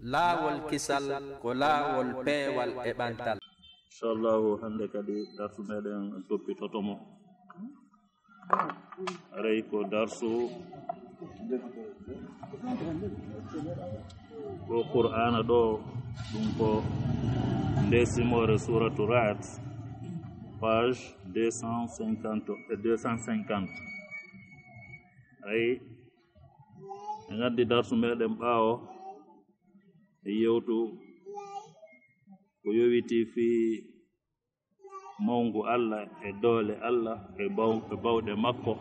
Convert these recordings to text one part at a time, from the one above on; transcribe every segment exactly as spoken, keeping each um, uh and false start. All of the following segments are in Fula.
Laawol kisal ko laawol peewal e ɓantal. Inchallahu, hannde kadi darsu meɗen en toppitoto mo. Aray ko darsu ɗo Qur'aana ɗo, ɗum ko nde simoore Suuratu Ra'd, page deux cent cinquante et deux cent cinquante. Ay, en addi darsu meɗen ɓaawo e yewtu ko yowiti fii mawngu Allah e doole Allah e baw-, e bawɗe makko.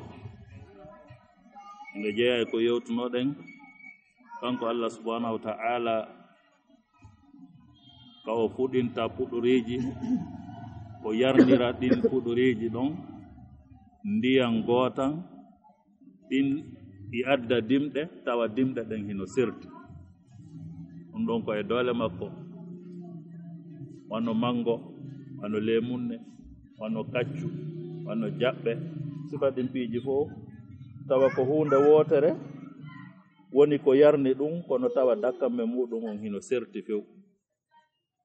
Nde jeyaa e ko yewtunoɗen, kanko Allah subhanahu wa ta'ala, ka o fuɗinta puɗuriiji, o yarnira ɗin puɗuriiji ɗon ndiyan gootan, ɗin ɗi adda dimɗe, tawa dimɗe ɗen hino serti. Ɗum ɗon ko e doole makko. Wano mango, wano leemunne, wano kaccu, wano jaɓɓe. Sifa ɗin piiji fof, tawa ko huunde wootere woni ko yarni ɗum, kono tawa dakkamme muɗum on hino serti few.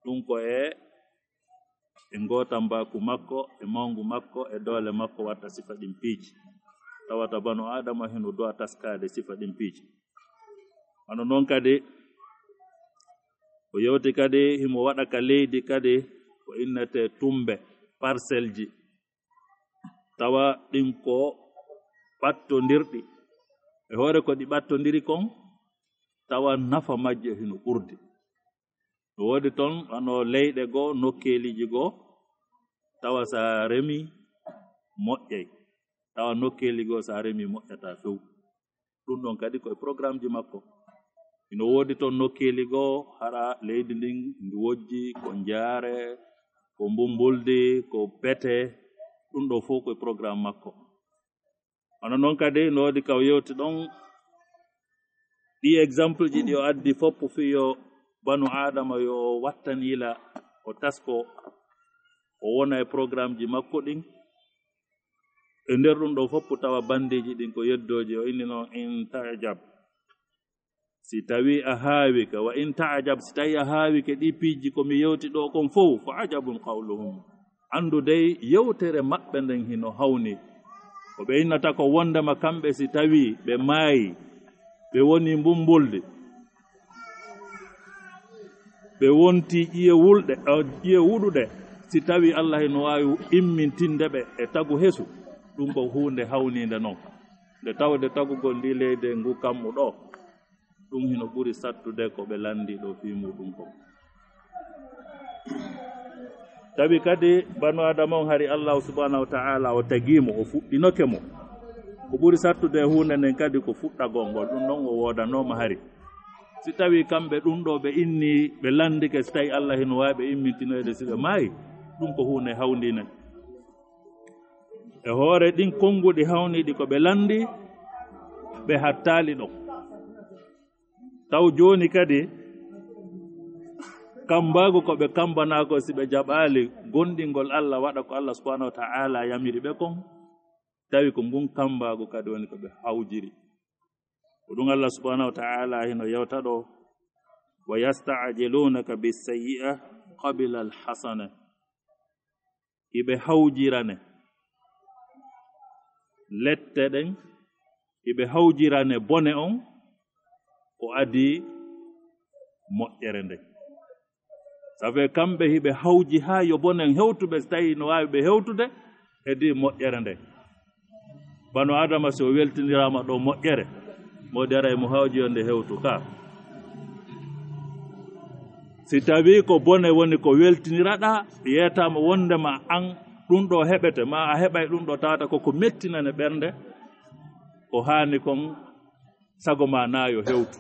Ɗum ko e, e ngootambaaku makko, e mawngu makko, e doole makko watta sifa ɗin piiji. Tawata banu Aadama hino du'a taskaade sifa ɗin piiji. Wano non kadi, o yewti kadi, himo waɗa ka leydi kadi, ko innete tumbe, parcelleji. Tawa ɗin ko ɓattondirɗi. E hoore ko ɗi ɓattondiri kon, tawa nafa majje hino ɓurdi. No woodi ton, wano leyɗe goo, nokkeeliji goo, tawa sa remi moƴƴay. Tawa nokkeeli goo sa remi moƴƴata few. Ɗum ɗon kadi ko e programmeji makko. Hino woodi ton nokkeeli goo, hara leydi ndin ndi wojji, ko njaare, ko mbumbuldi, ko pete, ɗum ɗo fof ko e programme makko. Hono non kadi no woodi ka o yewti ɗon, ɗi exemple ji ɗi o addi fof fii yo banu Aadama yo o wattan yila, o tasko, o wona e programmeji makko ɗin. E nder ɗum ɗo fof tawa bandeeji ɗin ko yeddooji, o inni noon, "In ta'jab." Si tawii a haawi ka, "Wa in ta'jab", si tawii a haawi ke ɗii piiji ko mi yewti ɗo kon fow, "Fa ajabun qawluhum." Anndu dey yewtere maɓɓe nden hino hawni. Ko ɓe innata ko wondema kamɓe si tawii ɓe maayi, ɓe woni mbumbuldi, ɓe wonti ƴiye wulɗe, a, ƴiye wuɗuɗe, si tawii Allah hino waawi immintinde ɓe e tagu hesu, ɗum ko huunde hawniinde non. Nde tawde tagugol ndi leydi e ngu kammu ɗo, ɗum hino ɓuri sattude ko ɓe lanndii ɗo fii muɗum kon. Tawi kadi banu Aadama on hari Allahu subhanahu wa ta'ala o tagii mo, o fuɗɗinoke mo. Ko ɓuri sattude e huunde nden kadi ko fuɗɗagol ngol, ɗum non o woodanooma hari. Si tawii kamɓe ɗum ɗo ɓe inni, ɓe lanndike, si tawii Allah hino waawi ɓe immintinoyde si ɓe maayi, ɗum ko huunde hawndiinde. E hoore ɗin konnguɗi hawniiɗi ko ɓe lanndi, ɓe hattaali ɗon. Taw jooni kadi, kammbaagu ko ɓe kammbanaako, si ɓe jaɓaali gomɗingol Allah, waɗa ko Allah subhanahu wa ta'ala yamiri ɓe kon, tawi ko ngun kammbaagu kadi woni ko ɓe hawjiri. Ko ɗum Allah subhanahu wa ta'ala hino yewta ɗo, "Wa yasta'jilunaka bis-sayyi'a qabla al-hasana." Hiɓe hawjirane lette ɗen, hiɓe hawjirane bone on ko adii moƴƴere nden. Ça fait kamɓe hiɓe hawji haa yo bone on hewtu ɓe, si tawii no waawi ɓe hewtude, hedii moƴƴere nden. Banu Aadama, si o weltiniraama ɗo moƴƴere, moƴƴere mo hawji yo nde hewtu ka. Si tawii ko bone woni ko weltiniraɗaa, yeetaama wondema an ɗum ɗo heɓete, ma a heɓay ɗum ɗo tawata ko ko mettinane ɓernde, ko haani kon sago ma na yo hewtu.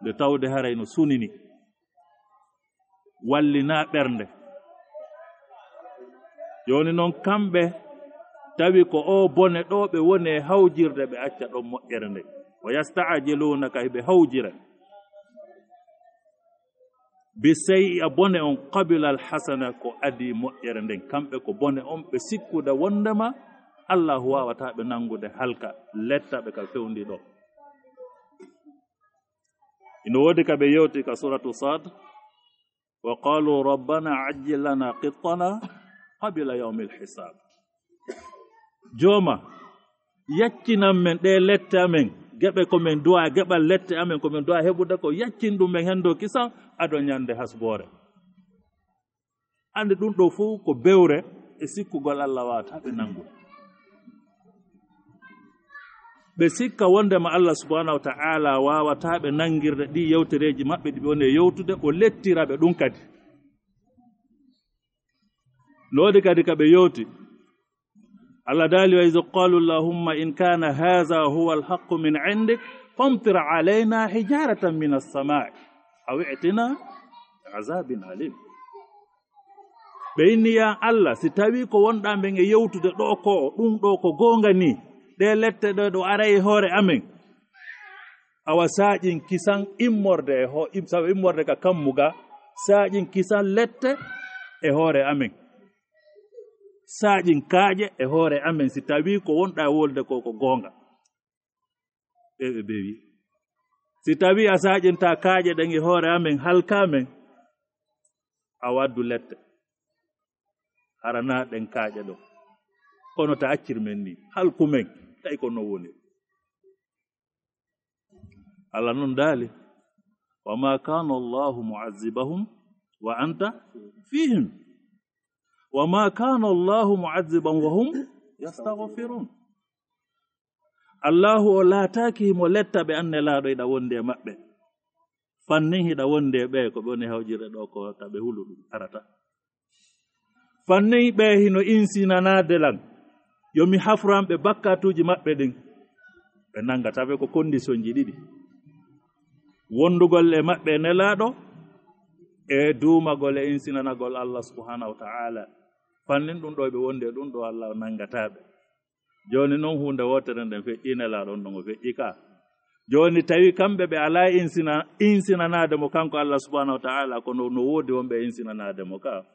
Nde tawde haray no sunini. Wallina ɓernde. Jooni non kamɓe tawi ko o bone ɗo ɓe woni e hawjirde, ɓe acca ɗon moƴƴere nden. "Wa yasta'jilunaka", hiɓe hawjira. "Bi sayyi'a", bone on, "qabla al-hasana", ko adii moƴƴere nden. Kamɓe ko bone on ɓe sikkude wondema Allahu waawataa ɓe nanngude halka, letta ɓe ka fewndi ɗo. Ino woodi ka ɓe yewti ka suratu Sad, "Wa qalu rabbana ajjil lana qittana qabla yawmil hisab." Jooma, yaccinan men ɗe lette amen, geɓe ko men duwa, geɓal lette amen ko men duwa heɓude ko, yaccin ɗum men hendo kisan ado ñande hasboore. Ande ɗum ɗo fof ko bewre e sikkugol Allah waawata ɓe nanngude. Ɓe sikka wondema Allah subhanahu wa ta'ala waawata ɓe nanngirde ɗi yewtereeji maɓɓe ɗi ɓe woni e yewtude, o lettira ɓe ɗum kadi. Noodi kadi ka ɓe yewti. Allah daali, "Wa iz qalu Allahumma in kana hadha huwa al-haqqu min indik, famtir alayna hijaratan min as-sama'i, aw i'tina bi azabin alim." Ɓe inni, "Ya Allah, si tawi ko wonɗa men e yewtude ɗo ko, ɗum ɗo ko goonga ni, ɗe lette ɗo ɗo aray e hoore amen, awa saaƴin kisan immorde e ho-, im-, sabu immorde ka kammu ga, saaƴin kisan lette e hoore amen. Saaƴin kaaƴe e hoore amen, si tawi ko wonɗa e wolde ko, ko goonga." Ɓe ɓe bewi. "Si tawi a saaƴinta kaaƴe ɗen e hoore amen, halka men, a waddu lette. Hara na ɗen kaaƴe ɗo. Kono ta accir men ni, halku men, tawi ko no woni." Allah non daali, "Wa ma kana Allahu mu'azzibahum wa anta fihim. Wa ma kana Allahu mu'azzibahum wa hum yastaghfirun." Allahu o laataaki himo letta ɓe, an Nelaaɗo, hiɗa wondi e maɓɓe. Fannin hiɗa wondi e ɓe, ko ɓe woni hawjirde ɗo ko, ta ɓe hulu ɗum, arata. Fannin ɓe hino insinanaade lan, yo mi hafran ɓe bakkatuuji maɓɓe ɗin. Ɓe nangata ɓe ko kondisoñji ɗiɗi. Wondugol e maɓɓe e Nelaaɗo, e duumagol e insinanagol Allah subhanahu wa ta'ala. Fannin ɗum ɗo ɓe wondi e ɗum ɗo, Allah o nangata ɓe. Jooni non huunde wootere nden feƴƴi, Nelaaɗo on ɗon o feƴƴi ka. Jooni tawi kamɓe ɓe alaa insina-, insinanaade mo kanko Allah subhanahu wa ta'ala, kono no woodi wonɓe insinanaade mo ka.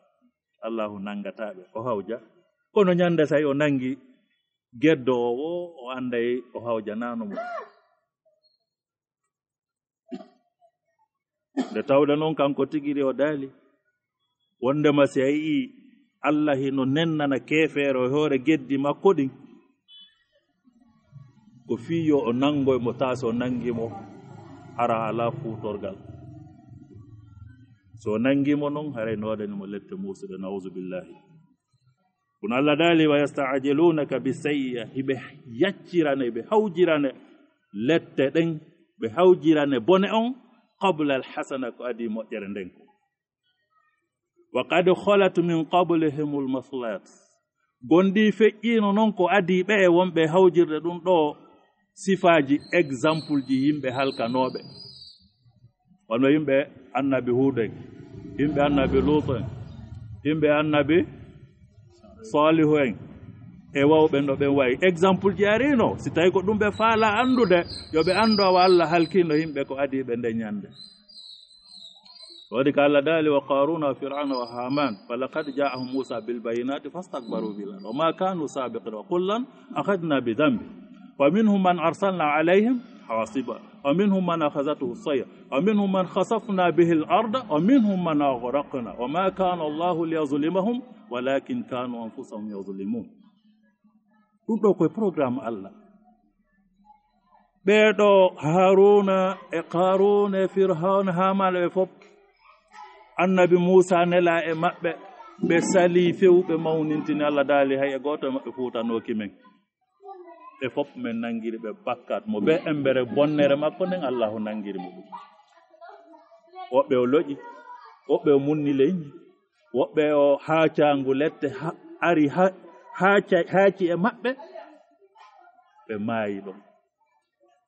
Allahu nangata ɓe, o hawja. Kono ñande say o nangi geddo o, o, o anday o hawjanaano mo. Nde tawde non kanko tigiri o daali, wondema si a yi'i Allah hino nennana keefeero e hoore geddi makko ɗin, ko fii yo o nangoy mo, taa so o nangi mo, hara alaa fuutorgal. So o nangi mo non, haray no waɗani mo lette muusuɗe, na'uzu billahi. Kono Allah daali, "Wa yasta'jilunaka bi sayyi'a," hiɓe yaccirane, ɓe hawjirane lette ɗen, ɓe hawjirane bone on, qabla al hasana, ko adii moƴƴere nden ko. "Wa qad khalat min qablihimul mathalat." Gonɗi feƴƴiino non ko adii ɓe e wonɓe hawjirde ɗum ɗo sifaaji, exemple ji yimɓe halkanooɓe. Wano yimɓe annabi Huud en, yimɓe annabi Luut en, yimɓe annabi Saalihu en, e wawɓe no ɓen wayi. Exemple ji ariino, si tawi ko ɗum ɓe faala anndude, yo ɓe anndu awa Allah halkiino yimɓe ko adii ɓe nde ñande. Wadi ka Allah daali, "Wa Qaruna wa Fir'auna wa Haman, fa laqad ja'ahum Musa bil bayyinati fastakbaru fil ard, wa ma kanu sabiqin, wa kullan akhadna bi dhanbi, wa minhum man arsalna alayhim hasiba, wa minhum man akhadathu sayha, wa minhum man khasafna bihi al arda, wa minhum man aghraqna, wa ma kana Allahu liyazlimahum, walakin kanu anfusahum yazlimun." Ɗum ɗo koye programme Allah. Ɓee ɗo Haaruuna e Qaaruuna e Fir'awna, Haamaana, ɓe fof, Annabi Muusaa nelaa e maɓɓe, ɓe salii few, ɓe mawnintini. Allah daali, hay e gooto e maɓɓe fuutanooki men. Ɓe fof men nanngiri ɓe bakkaat mo, bee emmbere bonnere makko nden, Allaahu nanngiri mo ɗum. Woɓɓe o loƴi, woɓɓe o munni leñi, woɓɓe o haacaangu lette ha-, ari ha-, haaca-, haaci e maɓɓe, ɓe maayi ɗon.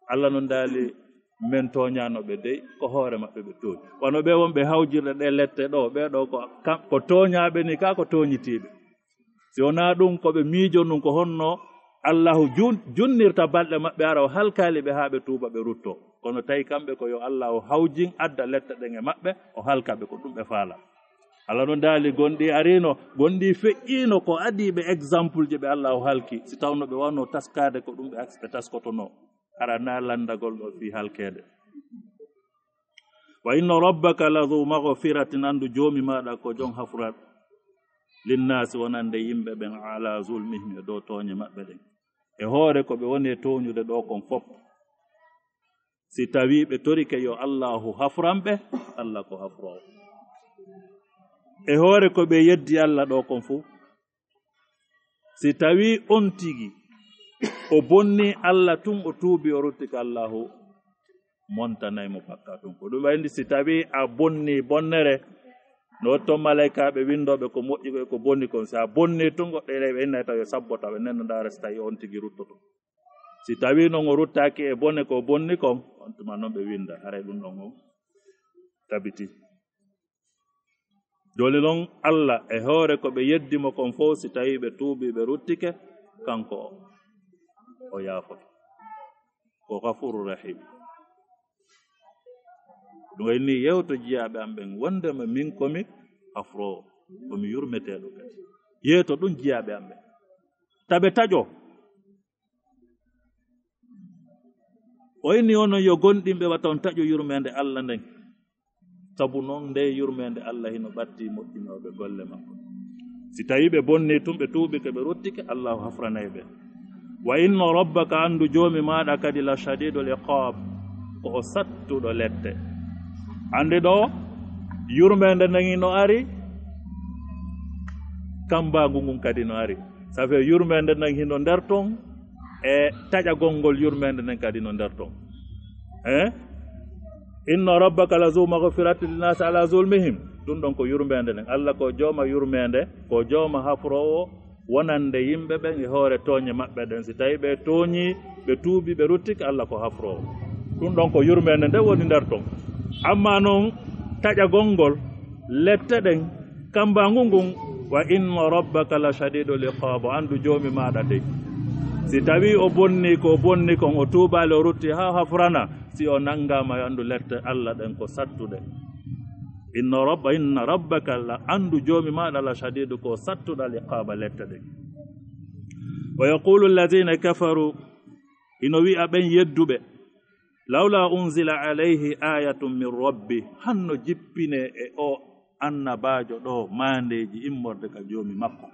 Allah non daali, men tooñaano ɓe dey, ko hoore maɓɓe ɓe tooñi. Wano ɓe wonɓe hawjirde ɗe lette ɗo, ɓee ɗo ko kam-, ko tooñaaɓe ni, kaa ko tooñitiiɓe. Si wonaa ɗum, ko ɓe miijo ɗum, ko honno Allahu jun-, junnirta balɗe maɓɓe, hara o halkaali ɓe haa ɓe tuuba, ɓe ruttoo. Kono tawi kamɓe ko yo Allahu hawjin, adda lette ɗen e maɓɓe, o halka ɓe, ko ɗum ɓe faala. Allah non daali, gonɗi ariino, gonɗi feƴƴiino, ko adii ɓe exemple ji ɓe Allahu halki, si tawno ɓe wano taskaade ko ɗum ɓe aks-, ɓe taskotonoo. Hara na lanndagol ɗo fii halkeede. Wa inna rabbaka la zu maghfiratin, anndu Joomi maaɗa ko jom hafral, linnaasi, wonande yimɓe ɓen, ala zulmihim, e dow tooñe maɓɓe ɗen. E hoore ko ɓe woni e tooñude ɗoo kon fof, si tawii ɓe torike yo Allaahu hafran ɓe, Alla ko hafroowo. E hoore ko ɓe yeddi Alla ɗoo kon fof, si tawii on tigi o bonni Alla tun, o tuubi, o ruttike, Allaahu montanay mo bakka tun. Ko ɗum wayndi si tawii a bonni bonnere, no ton malaykaaɓe winndooɓe ko moƴƴi ko e ko bonni kon, si a bonni tun, goɗɗe ley ɓe innay taw yo sabbota, ɓe nenno ndaara si tawii on tigi ruttoto. Si tawii non o ruttaaki e bone ko bonni kon, on tuma non ɓe winnda, haray ɗum ɗon on tabiti. Jooni non, Alla e hoore ko ɓe yeddi mo kon fof, si tawii ɓe tuubii, ɓe ruttike, kanko o, o yaafoto. Ko Ghafuuru Rahiim. Ɗum wayni yewto jiyaaɓe am ɓen, wondema min ko mi hafroowo, ko mi yurmeteeɗo kadi. Yeeto ɗum jiyaaɓe am ɓen. Taɓe taƴo. O inni onon yo gomɗinɓe, wata on taƴo yurmeende Alla nden. Sabu non nde yurmeende Alla hino ɓatti moƴƴinooɓe golle makko. Si tawii ɓe bonni tun, ɓe tuubike, ɓe ruttike, Allaahu hafranay ɓe. Wa inna rabbaka, anndu Joomi maaɗa kadi, la shadiidul iqaab, ko o sattuɗo lette. Anndi ɗo, yurmeende nden hino ari, kambaangu ngun kadi no ari. Ça fait yurmeende nden hino nder ton, e taƴagol ngol yurmeende nden kadi no nder ton. Eh? Inna rabbaka la zu maghfiratin linnaasi ala zulmihim. Ɗum ɗon ko yurmeende nden. Alla ko jooma yurmeende, ko jooma hafroowo wonande yimɓe ɓen e hoore tooñe maɓɓe ɗen. Si tawii ɓe tooñii, ɓe tuubii, ɓe ruttike, Alla ko hafroowo. Ɗum ɗon ko yurmeende nden woni nder ton. Ammaa non taƴagol ngol lette ɗen, kambaangu ngun, wa inna rabbaka la shadiidul iqaab, anndu Joomi maaɗa dey. Si tawii o bonni ko o bonni kon, o tuubaali, o rutti haa hafrana, si o nanngaama, yo anndu lette Alla ɗen ko sattuɗe. Inna rabba, inna rabbaka la, anndu Joomi maaɗa la shadiidu, ko sattuɗo al iqaaba lette ɗen. Wa yaqulu alladhina kafaru, hino wi'a ɓen yedduɓe, lawla unzila alayhi ayatun min rabbi, hanno jippine e o annabaajo ɗo maandeeji immorde ka Joomi makko.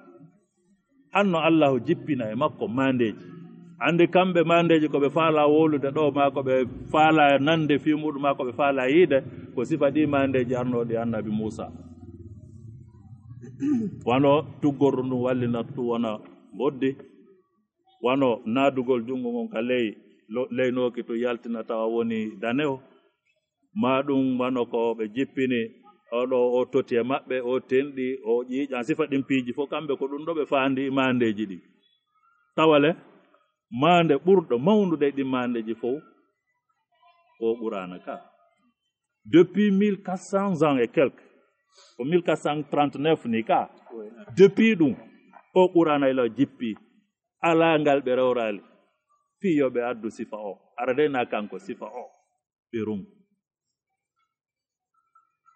Hanno Allahu jippina e makko maandeeji. Anndi kamɓe maandeeji ko ɓe faalaa wowlude ɗo, maa ko ɓe faalaa nande fii muɗum, maa ko ɓe faalaa yiide, ko sifa ɗi maandeeji arnooɗi annabi Muusa. Wano tuggorɗo ndun wallina tun wona mboddi, wano naadugol junngo ngon ka ley, lo-, ley nooki tun yaltina tawa woni danewo, maa ɗum wano ko ɓe jippini, o ɗo, o toti e maɓɓe, o tenɗi, o ƴiiƴan, sifa ɗin piiji fof, kamɓe ko ɗum ɗo ɓe faandi e maandeeji ɗin. Tawa le, maande ɓurɗo mawnude e ɗin maandeeji fof, ko Qur'aana ka. Depuis mille quatre cents ans et quelques, ko mille quatre cent trente-neuf ni ka, depuis ɗum, o Qur'aana ila jippi, alaa ngal ɓe rewraali, fii yo ɓe addu sifa o. Ara de na kanko sifa o. Ɓe rungu.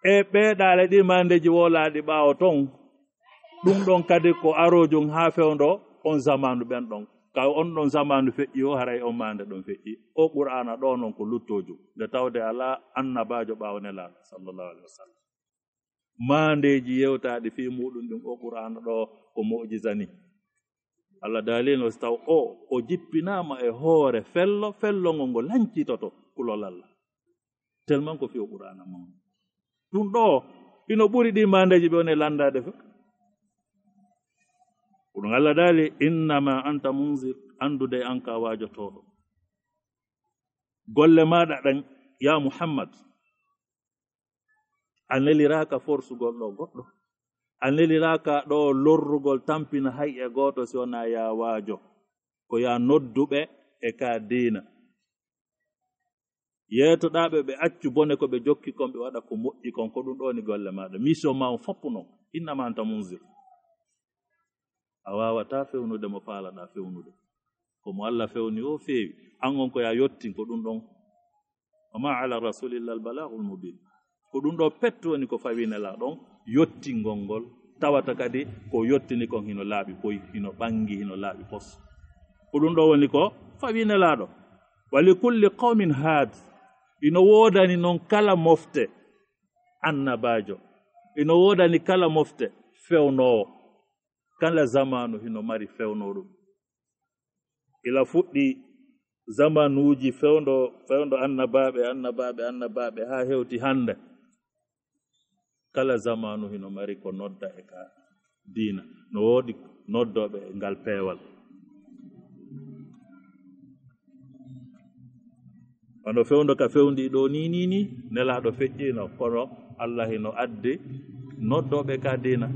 E ɓeeɗaale ɗi maandeeji wolaaɗi ɓaawo ton, ɗum ɗon kadi ko aroojum haa fewndo on zamaanu ɓen ɗon. Ka on ɗon zamaanu feƴƴi o, haray on maande ɗon feƴƴi. O Qur'aana ɗo non ko luttoojum. Nde tawde alaa annabaajo ɓaawo Nelaaɗo, sallallahu alaihi wasallam. Maandeeji yewtaaɗi fii muɗum ɗin, o Qur'aana ɗo ko mu'jiza ni. Allah daalino si taw o, o jippinaama e hoore fello, fello ngo ngo lancitoto kulol Allah. Tellement ko fii o Qur'aana mawni. Ɗum ɗo, ino ɓuri ɗi maandeeji ɓe woni e lanndaade fof. Ko ɗum Allah daali, "Innama anta munzir", anndude an ka waajotooɗo. Golle maaɗa ɗen, ya Muhammad, a neliraaka forsugol ɗo goɗɗo. A neliraaka ɗo lorrugol tampina hay e gooto si wonaa ya waajo. Ko ya nodduɓe e ka diina. Yeetoɗaa ɓe, ɓe accu bone ko ɓe jokki kon, ɓe waɗa ko moƴƴi kon, ko ɗum ɗo woni golle maaɗa. Mission ma on foppu non. Innama anta munzir. A waawataa fewnude mo faalaɗaa fewnude. Ko mo Allah fewni o feewi. An on ko ya yottin ko ɗum ɗon. Wa ma ala rasuli illa al balaghul mubin. Ko ɗum ɗo pettu woni ko fawi Nelaaɗo on, yottingol ngol. Tawata kadi ko yottini kon hino laaɓi poy, hino ɓangi, hino laaɓi pos. Ko ɗum ɗo woni ko fawi Nelaaɗo. Wa li kulli qawmin haad. Ino woodani non kala mofte, annabaajo. Ino woodani kala mofte fewnoowo. Kala zamaanu hino mari fewnooɗo ɗum. Ila fuɗɗi zamanuuji fewndo, fewndo annabaaɓe, annabaaɓe, annabaaɓe, haa hewti hannde. Kala zamaanu hino mari ko nodda e ka diina. No woodi noddooɓe e ngal peewal. Wano fewndo ka fewndi ɗo ni, ni, ni, Nelaaɗo feƴƴiino, kono Allah hino addi noddooɓe ka diina.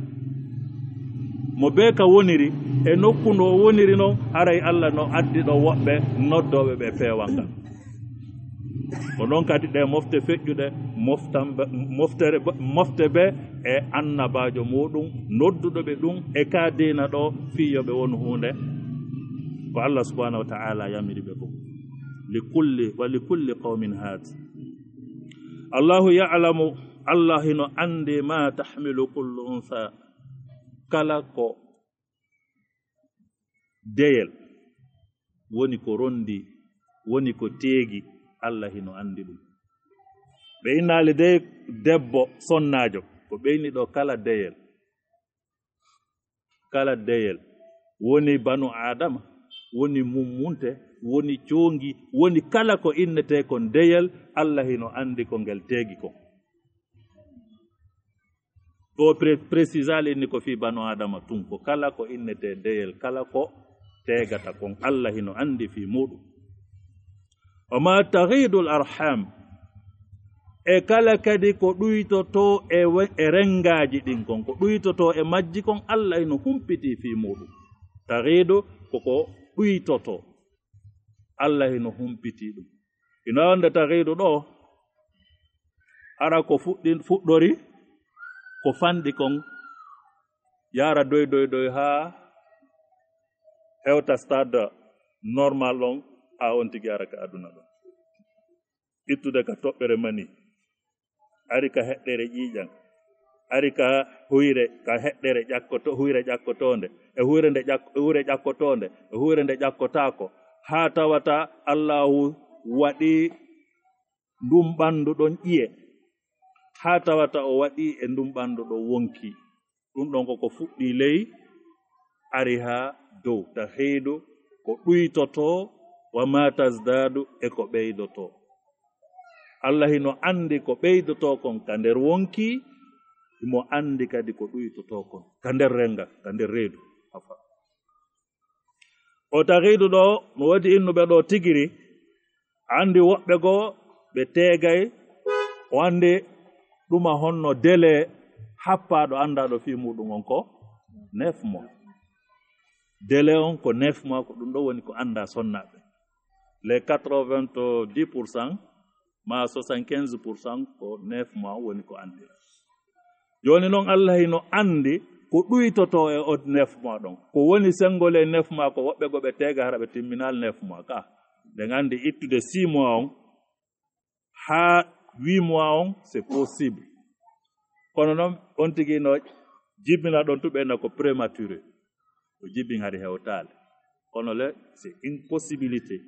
Mo bee ka woniri, e nokku ndo o woniri non, haray Allah no addi ɗo woɓɓe noddooɓe ɓe peewal ngal. Ko non kadi ɗe mofte feƴƴuɗe, moftan-, moftere, mofte be e annabaajo muɗum, nodduɗo ɓe ɗum e ka diina ɗo, fii yo ɓe wonu huunde ko Allah subhanahu wa ta'ala yamiri ɓe ko. Li kulli, wa li kulli qawmin haad. Allahu ya'lamu, Allah hino anndi ma tahmilu kullu unsa, kala ko deyel woni ko rondi, woni ko teegi, Allah hino anndi ɗum. Ɓe innaali dey debbo sonnaajo, ko ɓeyni ɗo kala deyel. Kala deyel, woni banu Aadama, woni mummunte, woni coongi, woni kala ko innetee kon deyel, Allah hino anndi ko ngel teegi kon. Ɗo pre-, précisaali inni ko fii banu Aadama tun, ko kala ko innetee deyel, kala ko teegata kon, Allah hino anndi fii muɗum. Wa ma taghidul arham, e kala kadi ko ɗuytotoo e we-, e renngaaji ɗin kon, ko ɗuytotoo e majji kon, Allah hino humpitii fii muɗum. Taghidu ko ko ɗuytotoo. Allah hino humpitii ɗum. Ino wonde taghidu ɗo, hara ko fuɗɗi-, fuɗɗori, ko fanɗi kon, yaara doy, doy, doy, haa hewta stade normal on, haa on tigi ara ka aduna ɗo. Ittude ka toɓɓere mani, ari ka heɗɗere ƴiiƴan, ari ka huyre, ka heɗɗere ƴakkoto-, huyre ƴakkotoonde, e huyre nde ƴak-, e huyre ƴakkotoonde, e huyre nde ƴakkotaako, haa tawata Allahu waɗi ndun ɓandu ɗon ƴiye, haa tawata o waɗi e ndun ɓandu ɗon wonki. Ɗun ɗon ko ko fuɗɗii ley, ari haa dow. Tahiidu ko ɗuytotoo, wa ma tazdaadu e ko ɓeydotoo. Allah hino anndi ko ɓeydotoo kon ka nder wonki, himo anndi kadi ko ɗuytotoo kon ka nder renga, ka nder reedu. Afa. O tagiidu ɗo, no woodi innuɓe ɗo tigiri, anndi woɓɓe goo ɓe teegay, o anndi ɗuma honno délai happaaɗo anndaaɗo fii muɗum on ko neuf mois. Délai on ko neuf mois, ko ɗum ɗo woni ko anndaa sonnaaɓe. Les quatre-vingt-dix pour cent, ma soixante-quinze pour cent ko neuf mois woni ko anndira. Jooni non, Allah hino anndi ko ɗuytotoo e on neuf mois ɗon. Ko woni senngo les neuf mois ko woɓɓe goo ɓe teega hara ɓe timminaali neuf mois ka. Ɗen anndi ittude six mois on haa huit mois on, c'est possible. Kono non, on tigi no jibina ɗon tuɓe na ko prématuré. O jibin hari hewtaali. Kono le, c'est une possibilité.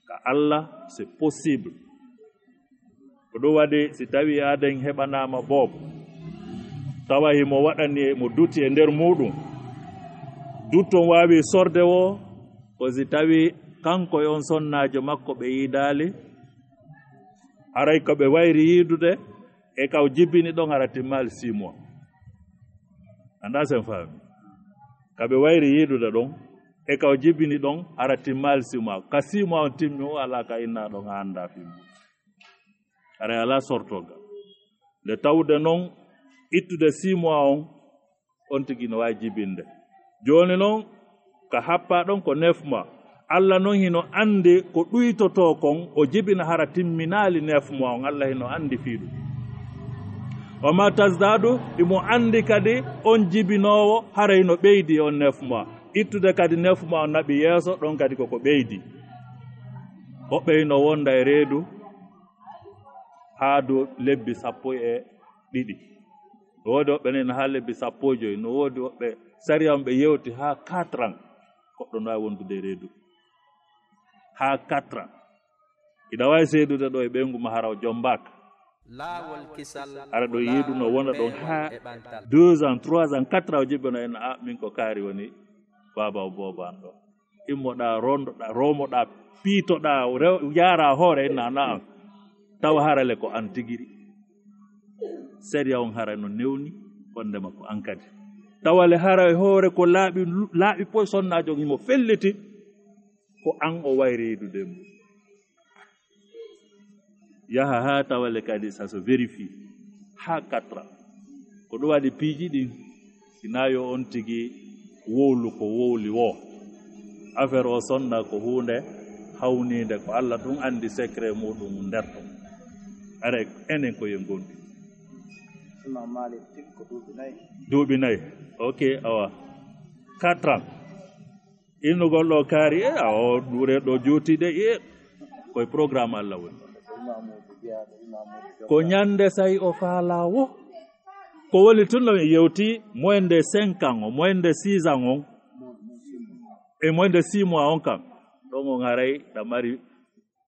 Ka Allah, c'est possible. Ko ɗum waɗi, si tawi aden heɓanaama boobo, tawa himo waɗani mo duti e nder muɗum, dutton waawi sorde wo, ko si tawi kanko e on sonnaajo makko ɓe yiidaali, haray ko ɓe wayri yiidude, e ka o jibini ɗon hara timmaali six mois. Anndaa sen faami. Ka ɓe wayri yiidude ɗon, e ka o jibini ɗon hara timmaali six mois. Ka six mois on timmi, o alaa ka innaa ɗon, a anndaa fii mum. Haray alaa sortogal. Nde tawde non, ittude six mois on, on tigi no waawi jibinde. Jooni non, ka happaa ɗon ko neuf mois. Allah non hino anndi ko ɗuytotoo kon, o jibina hara timminaali neuf mois on. Allah hino anndi fii ɗum. Wa ma tazdaadu, himo anndi kadi on jibinoowo hara hino ɓeydi on neuf mois. Ittude kadi neuf mois on naɓi yeeso, ɗon kadi koko ɓeydi. Woɓɓe hino wonda e reedu haa dow lebbi sappo e ɗiɗi. No woodi woɓɓe nena haa lebbi sappo e joy. No woodi woɓɓe sariya on ɓe yewti haa quatre ans. Goɗɗo no waawi wondude e reedu haa quatre ans. Hiɗa waawi seedude ɗo e ɓeyngu ma hara o jombaaka. Laawol kisal. Ara ɗo yeedu no wona ɗon haa deux ans, trois ans, quatre ans, o jibbono en, a, min ko kaari woni baaba o booba an ɗo. Immoɗaa, rondoɗaa, romoɗaa, piitoɗaa, rew-, yaaraa hoore en, na, na an. Tawa harale ko an tigiri. Sariya on hara no newni, wondema ko an kadi. Tawale hara e hoore ko laaɓi, laaɓi poy sonnaajo on himo felliti, ko an o wayri yidude mum. Yaha haa tawale kadi, ça se vérifie. Haa quatre ans. Ko ɗum waɗi piiji ɗin, sinaa yo on tigi wowlu ko wowli woo. Affaire o sonna ko huunde hawniinde, ko Allah tun anndi secret muɗum nder ton. Ara enen ko yen gondi. Imam Malik tigi ko duuɓi nayi. Duuɓi nayi. Ok, awa. Quatre ans. Innugol ɗo kaari, e, a o ɗure ɗo juuti de, e, koye programme Allah woni. Ko ñande say o faala wo. Ko woni tun no mi yewti, moins de cinq ans o, moins de six ans on, e moins de six mois on kan. Ɗon on haray ɗa mari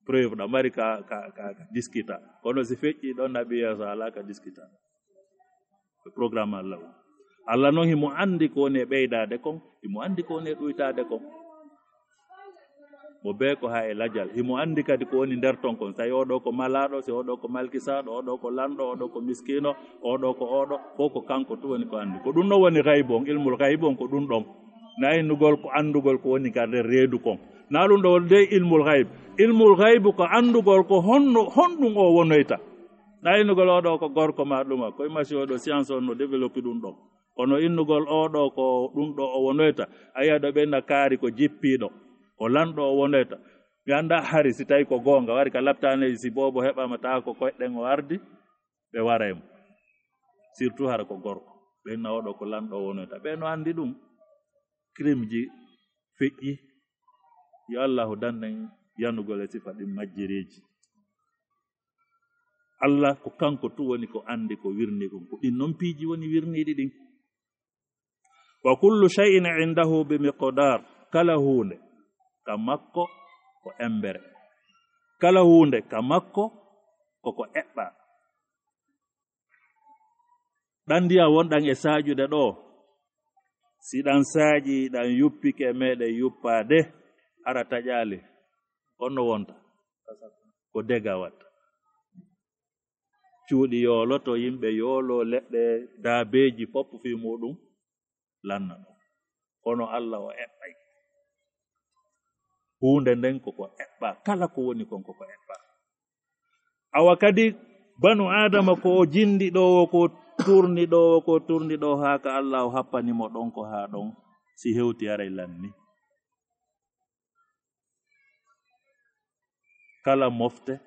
preuve, ɗa mari ka, ka, ka, ka diskita. Kono si feƴƴi ɗon nabi yeeso ala ka diskita. Ko programme Allah o. Allah non himo anndi ko woni e ɓeydaade kon, himo anndi ko woni e ɗuytaade kon. Mo bee ko haa e lajal. Himo anndi kadi ko woni nder ton kon. Tawi oo ɗoo ko malaaɗo, si oo ɗoo ko malkisaaɗo, oo ɗoo ko lanɗo, oo ɗoo ko miskiino, oo ɗoo ko oo ɗoo. Fof ko kanko tun woni ko anndi. Ko ɗum ɗon woni gaybu on, ilmul gaybu on ko ɗum ɗon. Na innugol ko anndugol ko woni ka nder reedu kon. Na ɗum ɗon woni dey ilmul gaybu. Ilmul gaybu ko anndugol ko honno, honɗum o wonoyta. Na innugol oo ɗoo ko gorko maa ɗuma, ko imasi oo ɗoo science on no développé ɗum ɗon. Kono innugol oo ɗoo ko ɗum ɗoo o wonoyta, a yi'a ɗo ɓe na kaari ko jippiiɗo, ko lanɗo o wonoyta. Mi anndaa hari si tawi ko goonga, wari ka laptaaneeji si boobo heɓaama tawa ko koyɗen o ardi, ɓe wara e mo. Surtout hara ko gorko, ɓe na oo ɗoo ko lanɗo o wonoyta. Ɓe no anndi ɗum, crime ji feƴƴi, yo Allahu dannden yanugol e sifa ɗin majjireeji. Allah ko kanko tun woni ko anndi ko wirni kon. Ko ɗin non piiji woni wirniiɗi ɗin. Wa kullu shay'in indahu bi miqdar. Kala huunde ka makko ko embere. Kala huunde ka makko ko ko eɓɓaa. Ɗan ndiyam wonɗan e saaƴude ɗoo, si ɗan saaƴii, ɗan yuppike e meeɗen yuppaade, hara taƴaali, honno wonta? Ko dega watta. Cuuɗi yooloto, yimɓe yooloo, leɗɗe, daabeeji, fof fii muuɗum lanna ɗon. Kono Allah o eɓɓay. Huunde nden ko ko eɓɓaa, kala ko woni kon ko ko eɓɓaa. Awa kadi, banu Aadama ko o jinndi ɗoo, ko turni ɗoo, ko turni ɗoo, haa ka Allah o happani mo ɗon ko haa ɗon, si hewti aray lanni. Kala mofte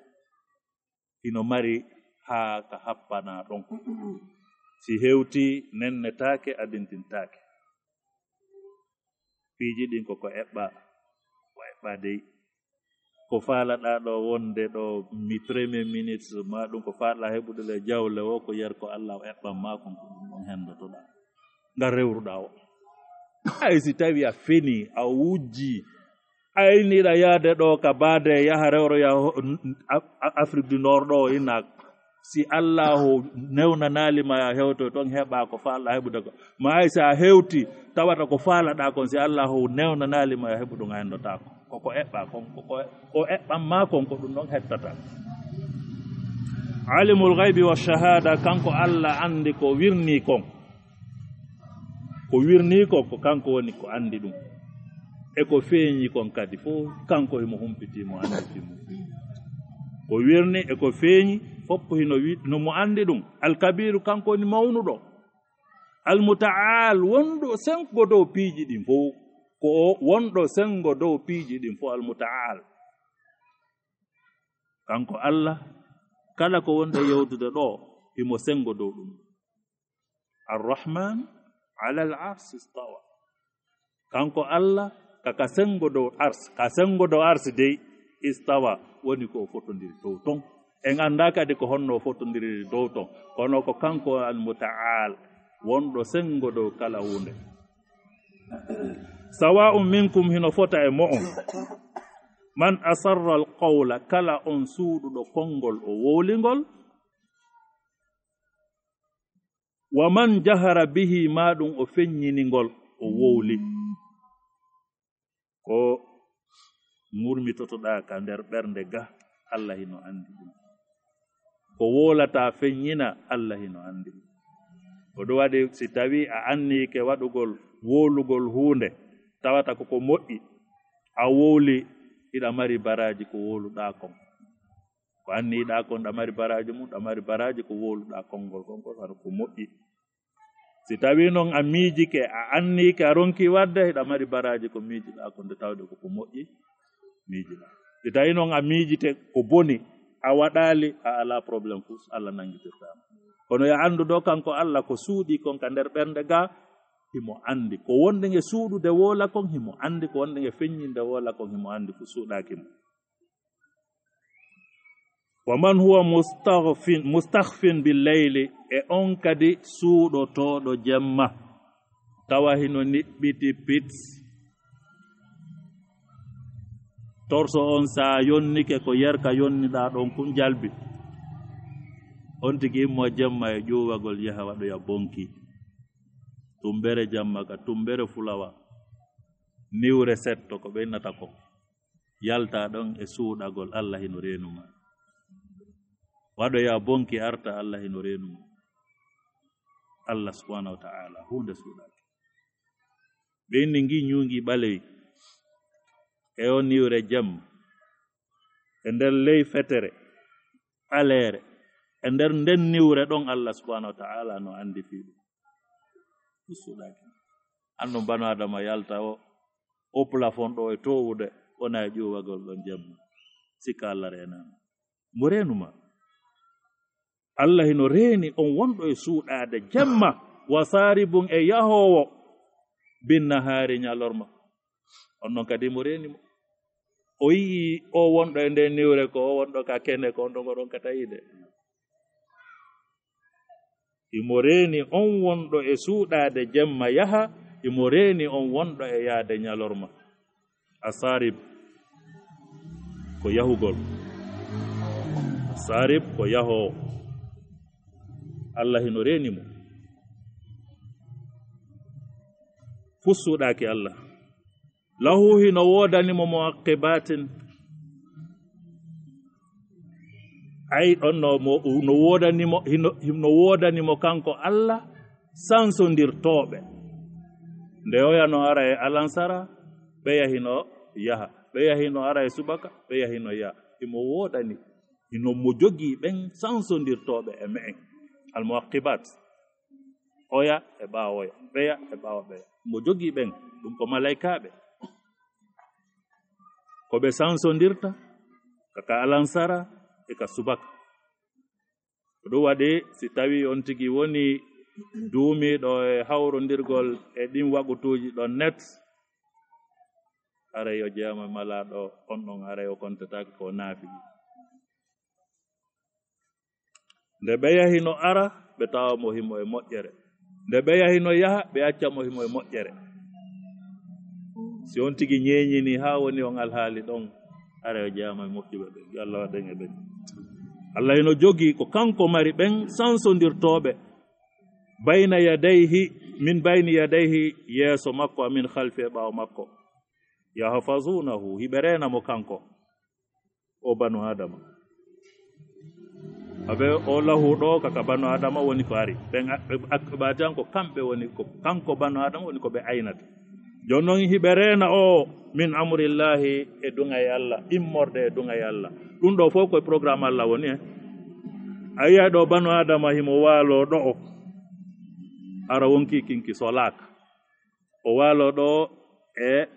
hino mari haa ka happanaa ɗon. Si hewti nennetaake, adintintaake. Piiji ɗin ko ko eɓɓaa, ko eɓɓaa dey. Ko faalaɗaa ɗoo wonde ɗoo mi premier ministre, maa ɗum ko faalaɗaa heɓude le jawle o, ko yer ko Allah o eɓɓan maa kon, ko ɗum ɗon henndotoɗaa. Ngal rewruɗaa o. Hay si tawi a fenii, a wujjii, a inniɗa yaade ɗoo ka baade, yaha rewroya ho-, a-, a-, Afrique du Nord ɗoo, ina, si Allahu newnanaali ma a hewtoy ton, heɓaa ko faalaɗaa heɓude ko. Ma hay si a hewti, tawata ko faalaɗaa kon, si Allahu newnanaali ma a heɓu ɗum, a henndotaako. Ko ko eɓɓaa kon, ko ko, ko eɓɓan maa kon, ko ɗum ɗon hettata. Alimul gaybi wa shahada, kanko Allah anndi ko wirnii kon. Ko wirnii kon, ko kanko woni ko anndi ɗum. E ko feeñi kon kadi fof, kanko himo humpitii mo, annditi mo. Ko wirni e ko feeñi, fof hino wi-, no mo anndi ɗum. Alkabiru, kanko woni mawnuɗo. Almutaal, wonɗo senngo dow piiji ɗin fof. Ko o wonɗo senngo dow piiji ɗin fof, almutaal. Kanko Allah, kala ko wonɗo yewtude ɗoo, himo senngo dow ɗum. Arrahman alal arsi istawa. Kanko Allah, ka, ka senngo dow ars, ka senngo dow ars dey, istawa, woni ko o fotondiri dow ton. En anndaa kadi ko honno o fotondiri dow ton, kono ko kanko Al-Muta'al, wonɗo senngo dow kala huunde. Sawa'un minkum, hino fota e mo'on. Man asarra al-qawla, kala on suuɗuɗo konngol o wowlingol, Wa man jahara bihi, maa ɗum o feññini ngol, o wowli. Ko murmitotoɗaa ka nder ɓernde ga, Allah hino anndi ɗum. Ko wowlataa feññina, Allah hino anndi ɗum. Ko ɗum waɗi, si tawii a anniike waɗugol, wowlugol huunde, tawata ko ko moƴƴi, a wowli, hiɗa mari baraaji ko wowluɗaa kon. Ko anniiɗaa kon, ɗa mari baraaji mum, ɗa mari baraaji ko wowluɗaa konngol kon, kon hano ko moƴƴi. Si tawii non a miijike, a anniike, a ronki waɗde, hiɗa mari baraaji ko miijiɗaa kon, nde tawde ko ko moƴƴi miijiɗaa. Si tawii non a miijike ko boni, a waɗaali, a alaa problème fus, Allah nanngitirtaa ma. Kono yo anndu ɗo, kanko Allah, ko suuɗii kon ka nder ɓernde ga, himo anndi. Ko wonɗen e suuɗude wowla kon, himo anndi. Ko wonɗen e feññinde wowla kon, himo anndi. Ko suuɗaaki mo. Wa man huwa mustakhfin, mustakhfin bil layli, e on kadi suuɗotooɗo jemma, tawa hino niɓɓiti pits. Torso on, sa yonnike, ko yerka yonniɗaa ɗon kun jalbi. On tigi immo jemma e ƴuwagol, yaha waɗoya bonki. Tumbere jamma ka tumbere fulawa. Niwre setto ko ɓe innata ko. Yalta ɗon e suuɗagol, Allah hino reenu ma. Waɗoya bonki, arta, Allah hino reenu ma. Allah subhanahu wa ta'ala, huunde suuɗaaki. Ɓe inni ngi ñuungi ɓalewi e on niwre jemma, e nder ley fetere ɓaleere, e nder nden niwre ɗon, Allah subhanahu wa ta'ala no anndi fii ɗum. Ɗum suuɗaaki. An ɗon bano Adama yalta o, o plafond ɗo e towude, wona e ƴuwagol ɗon jemma. Sikka Allah reenaama. Mo reenu ma. Allah hino reeni on wonɗo e suuɗaade jemma, wa saaribun, e yahoowo, bin nahaari, ñalorma. On non kadi mo reeni mo. O yi'i o wonɗo e nden niwre ko, o wonɗo ka kene ko, on ɗon oɗon ka tawiide. Imo reeni on wonɗo e suuɗaade jemma yaha, imo reeni on wonɗo e yaade ñalorma. Asarib ko yahugol. Asarib ko yahoowo. Allah hino reeni mo. Fus suuɗaaki Allah. Lahu, hino woodani mo, mu'aqqibatin. Ay, ɗon no mo, no woodani mo, hino, hino woodani mo kanko Allah sansondirtooɓe. Nde oya no ara e alansara, ɓeya hino yaha. Ɓeya hino ara e subaka, ɓeya hino yaha. Himo woodani, hino mo jogii ɓen sansondirtooɓe e me'en. Al mu'aqqibat. Oya e ɓaawo oya, ɓeya e ɓaawo ɓeya. Mo jogii ɓen, ɗum ko malaykaaɓe. Ko ɓe sansondirta, ka, ka alansara e ka subaka. Ko ɗum waɗi, si tawii on tigi woni duumiiɗo e hawrondirgol e ɗin waqutuuji ɗon net, haray o jeyaama e malaaɗo on ɗon, haray o kontataake ko o naafi. Nde ɓeya hino ara, ɓe tawa mo himo e moƴƴere. Nde ɓeya hino yaha, ɓe acca mo himo e moƴƴere. Si on tigi ñeeñini haa woni on alhaali ɗon, haray o jeyaama e moƴƴuɓe ɓe. Yo Allah waɗ en e ɓen. Allah hino jogii ko kanko mari ɓen sansondirtooɓe. Bayna yadayhi, min bayni yadayhi, yeeso makko, amin khalfi, e ɓaawo makko. Yahfazunahu, hiɓe reena mo kanko. O banu Adama. Abe o lahu ɗo kaka banu Adama woni ko ari. Ɓen a-, ɓe ak-, ɓe ati an ko kamɓe woni ko, kanko banu Adama woni ko ɓe aynata. Jooni non hiɓe reena o min amrillahi e duŋay Allah, immorde e duŋay Allah. Ɗum ɗo fof koye programme Allah woni, eh. A yi'ay ɗo banu Adama himo waalo ɗo o. Ara wonki kinki solaaka. O waalo ɗo e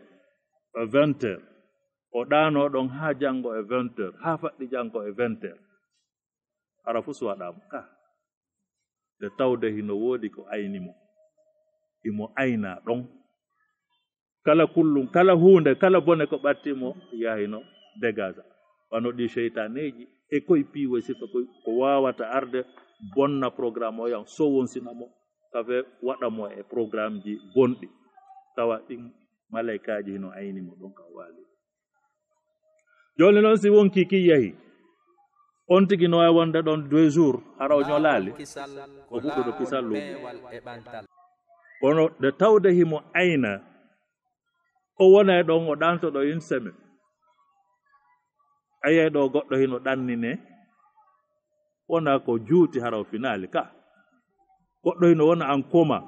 vingt heures. O ɗaano ɗon haa janngo e vingt heures, haa faɗɗi janngo e vingt heures. Hara fuu suwaɗaama ka. Nde tawde hino woodi ko ayni mo. Himo ayna ɗon. Kala kullum, kala huunde, kala bone ko ɓatti mo, yahino dégagé. Wano ɗi seytaaneeji, e koy piiwoy sifa koy, ko waawata arde bonna programme o, yan sowonsina mo, kafe waɗa mo e programmeji bonɗi. Tawa ɗin malaykaaji hino ayni mo ɗon ka waali. Jooni non si wonkii kin yahi, On tigi no waawi wonde ɗon deux jours, hara o ñolaali, o fuɗɗoto kisal luuɓi. Kono nde tawde himo ayna, o wona e ɗon, o ɗanto ɗo une semaine. A yiyay ɗo goɗɗo hino ɗannine, wona ko juuti hara o finaali ka. Goɗɗo hino wona en coma,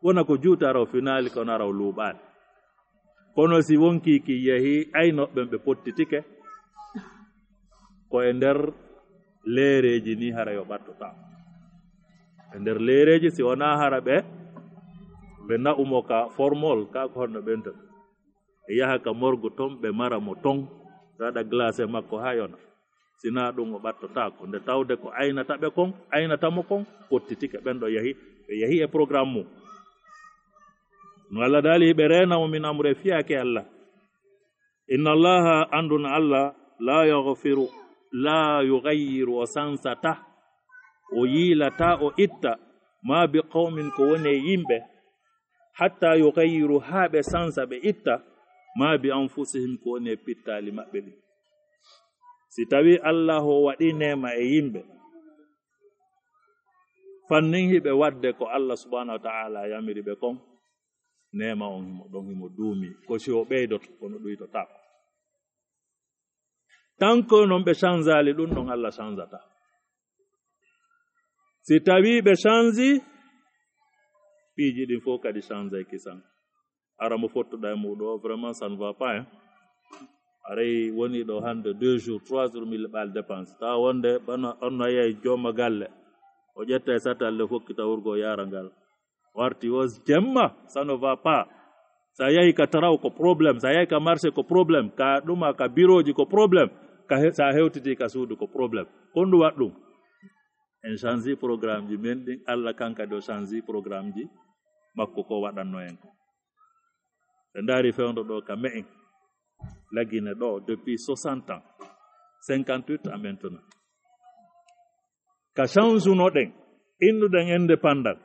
wona ko juuti hara o finaali, kono hara o luuɓaali. Kono si wonkii ki yehi, aynooɓe ɓen ɓe pottitike, ko e nder leereeji ni hara yo ɓattotaako. E nder leereeji, si wonaa hara ɓe, ɓe na'u mo ka formol, ka ko honno ɓen to. E yaha ka morgue ton, ɓe mara mo ton, ɓe waɗa glacé makko haa yona. Si naa ɗum, o ɓattotaako. Nde tawde ko aynata ɓe kon, aynata mo kon, pottitike, ɓen ɗo yahi, ɓe yahi e programme mum. No Allah daali, hiɓe reena mo min amre fiyaake Allah. Inna Allaha, anndun Allah, la yaghfiru, la yughayyiru, o sansata, o yiilata, o itta, ma bi qawmin, ko woni e yimɓe, hatta yughayyiru, haa ɓe sansa, ɓe itta, ma bi anfusihim, ko woni e pittaali maɓɓe ɗin. Si tawii Allah o waɗii neema e yimɓe, fannin hiɓe waɗde ko Allah subhanahu wa ta'ala yamiri ɓe kon, neema on himo ɗon, himo duumi, ko si o ɓeydoto, kono ɗuytotaako. Tan ko non ɓe chanzaali ɗum ɗon, Allah chanzata. Si tawii ɓe chanzi, piiji ɗin fof kadi chanzay kisan. Hara mo fottuɗaa e muuɗum o, vraiment, ça ne va pas, hein. Haray woni ɗo hannde deux jours, trois jours, mille ɓaali dépense. Tawa wonde bana on no yehi jooma galle, o ƴetta e satalle fokkita wurgo o yaara ngal. Warti o jemma, ça ne va pas. Sa yahi ka taraw ko problème, sa yahi ka marché ko problème, ka ɗuma ka birooji ko problème, ka he-, sa hewtiti ka suudu ko problème. Ko ndu waɗ ɗum? En change programme ji men ɗin, Allah kan kadi o change programme ji makko ko waɗanno en ko. Ɓe ndaari fewndo ɗo ka me'en, lagine ɗo depuis soixante ans, cinquante-huit à maintenant. Ka change no ɗen, innuɗen indépendant.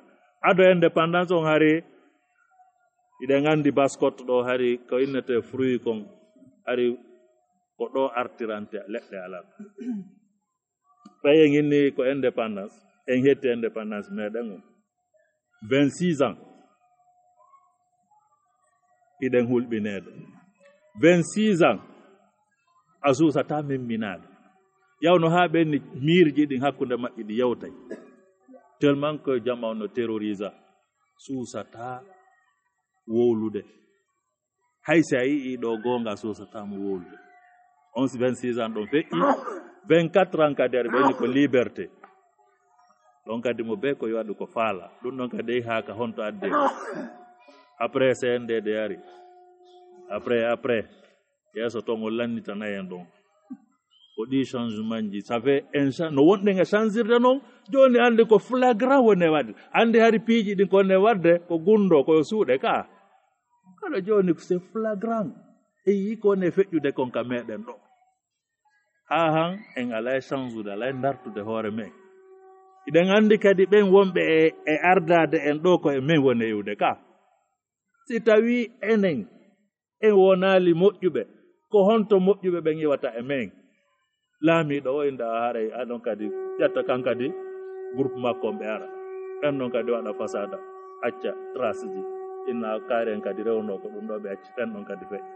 Ado indépendance on hari, iɗen anndi Basse-Côte ɗo hari ko innete fruit kon, hari ko ɗo artirante leɗɗe alaa. Ɓay en inni ko indépendance, en hetti indépendance meɗen on. Vingt-six ans. Iɗen hulɓineede. Vingt-six ans. A suusataa memminaade. Yawno haa ɓenni miirji ɗin hakkunde maɓɓe ɗi yewtay. Tellement que jama on no terrorisa. Suusataa wowlude. Hay si a yi'ii ɗo goonga, suusataa mo wowlude. On si vingt-six ans ɗon feƴƴi, vingt-quatre ans kadi ari ɓeyni ko liberté. Ɗon kadi mo bee ko waɗu ko faala. Ɗum ɗon kadi yehi haa ka honto addi. Après C N D D ari. Après, après. Yeeso ton o lannitana en ɗon. Ko ɗi changement ji. Ça fait en cha-, no wonɗen e changirde non. Jooni anndi ko flagrant woni e waɗde. Anndi hari piiji ɗin ko woni e waɗde, ko gunndo, ko yo suuɗe ka. Kala jooni ko c'est flagrant. E yii ko woni e feƴƴude kon ka meɗen ɗo. Haa han en alaa e changude, alaa e dartude hoore men. Iɗen anndi kadi ɓen wonɓe e, e ardaade en ɗo ko e men woni e iwde ka. Si tawii enen en wonaali moƴƴuɓe, ko honto moƴƴuɓe ɓen iwata e men? Laamiiɗo o inda haray, a ɗon kadi ƴetta kan kadi groupe makko on ɓe ara. Ɓen ɗon kadi waɗa fasada, acca trace ji. Inna kaari en kadi rewno ko ɗum ɗo ɓe acci, ɓen ɗon kadi feƴƴa.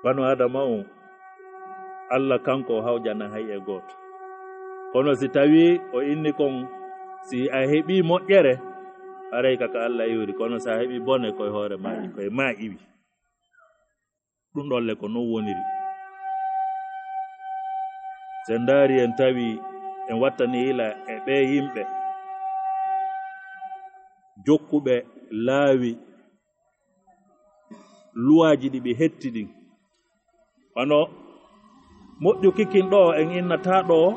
Banu Adama on, Allah kanko o hawjana hay e gooto. Kono si tawii o inni kon, si a heɓii moƴƴere, haray ka ka Allah iwri. Kono si a heɓii bone, ko e hoore ma, ko e ma iwi. Ɗum ɗon le ko non woniri. Si en ndaari en tawi en wattani ila e ɓee yimɓe jokkuɓe laawi luwaaji ɗi ɓe hetti ɗin. Wano moƴƴu kikin ɗo en innata ɗo,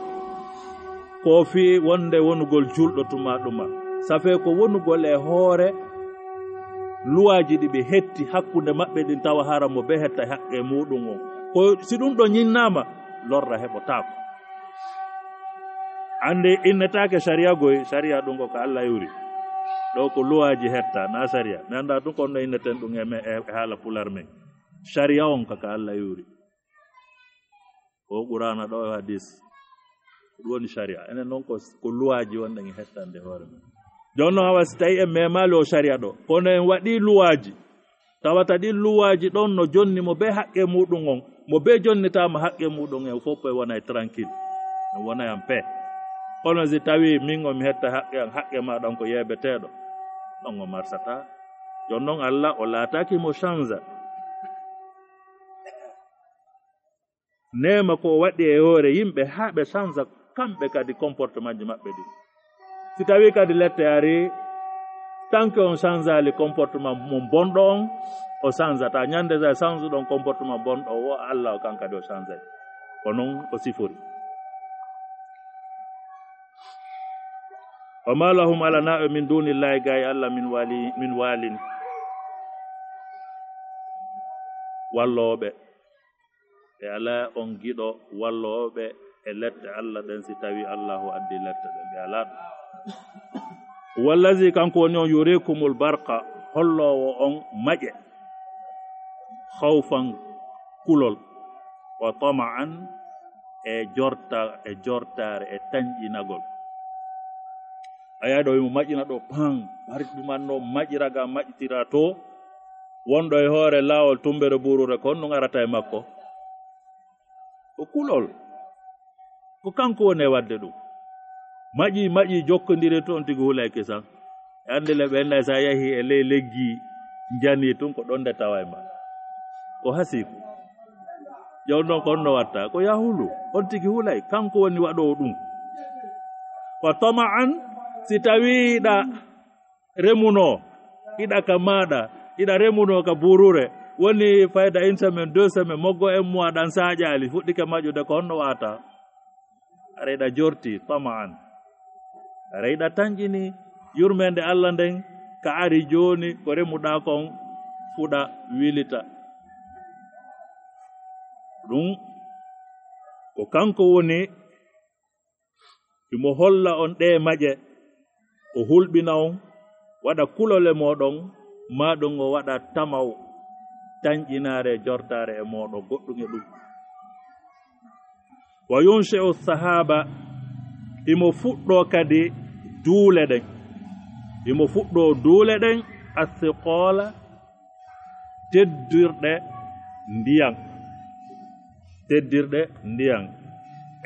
ko fii wonde wonugol julɗo tuma ɗuma. Ça fait ko wonugol e hoore luwaaji ɗi ɓe hetti hakkunde maɓɓe ɗin tawa hara mo bee hetta haqqe muɗum on. Ko si ɗum ɗo ñinnaama, lorra heɓotaako. Annde innetaake sariya goy, sariya ɗum ko ka Allah yuri. Ɗo ko luwaaji hetta, na sariya. Mi annda ɗum ko no inneten ɗum e me-, e, e haala pular men. Sariya on ka ka Allah yuri. Ko Qur'aana ɗo e hadis. Ɗum woni sharia. Enen noon ko, ko luwaaji wonɗen e hettande hoore men. Jooni noon hawa si tawi en memaali o sharia ɗo. Kono en waɗi luwaaji. Tawata ɗin luwaaji ɗon no jonni mo bee haqqe muɗum on. Mo bee jonnitaama haqqe muɗum en fof koye wonay tranquille. En wonay en paix. Kono si tawi min o mi hetta haqqe an, haqqe ma ɗon ko yeebeteeɗo. Ɗon o marsata. Jooni noon Allah o laataaki mo change. Neema ko o waɗi e hoore yimɓe haa ɓe change kamɓe kadi comportement ji maɓɓe ɗin. Si tawi kadi lette ari, tant que on changeali comportement mon bonɗo on, o changata. Ñande sa change ɗon comportement bonɗo o, Allah o kan kadi o changay. Ko noon o sifori. Wa ma lahum ala naɓe min dunillahi gay Allah min wali, min walin. Wallooɓe. Ɓe alaa on giɗo wallooɓe e lette Allah ɗen, si tawi Allahu addi lette ɗen, ɓe alaa ɗum. Wallazi, kanko woni on, yurikumul barqa, holloowo on maƴe, khawfan, kulol, wa tama'an, e jorta, e jortaare, e tanƴinagol. A yahay ɗo, imo maƴina ɗo, pan, hari ɗum anno maƴira ga maƴitira to, wonɗo e hoore laawol tumbere buurure kon, ɗum arata e makko. Ko kulol. Ko kanko woni e waɗde ɗum. Maƴi, maƴi, jokkondiri toon tigi hulay kisan. E annde le ɓe nay sa yahi e ley leggi njani tun ko ɗon nde taway ma. Ko hasiku. Jooni noon ko honno watta? Ko yahulu. On tigi hulay. Kanko woni waɗoowo ɗum. Wa tama'an, si tawi ɗa remuno, iɗa ka maaɗa, iɗa remuno ka buurure, woni fayda une semaine, deux semaines, moggo un mois ɗan saaƴaali, fuɗɗike maƴude, ko honno waata? Aray ɗa jorti, tama'an. Aray ɗa tanƴini yurmeende Allah nden, ka ari jooni, ko remuɗaa kon fuɗa, wilita. Ɗum ko kanko woni Himo holla on ɗee maƴe, o hulɓina on, waɗa kulol e mooɗon, maa ɗum o waɗa tamaw, tanƴinaare, jortaare e mooɗon, goɗɗum e ɗum. Wa yunshi'u sahaaba, himo fuɗɗoo kadi duule ɗen. Himo fuɗɗoo duule ɗen, athiqoola, teddirɗe ndiyan. Teddirɗe ndiyan.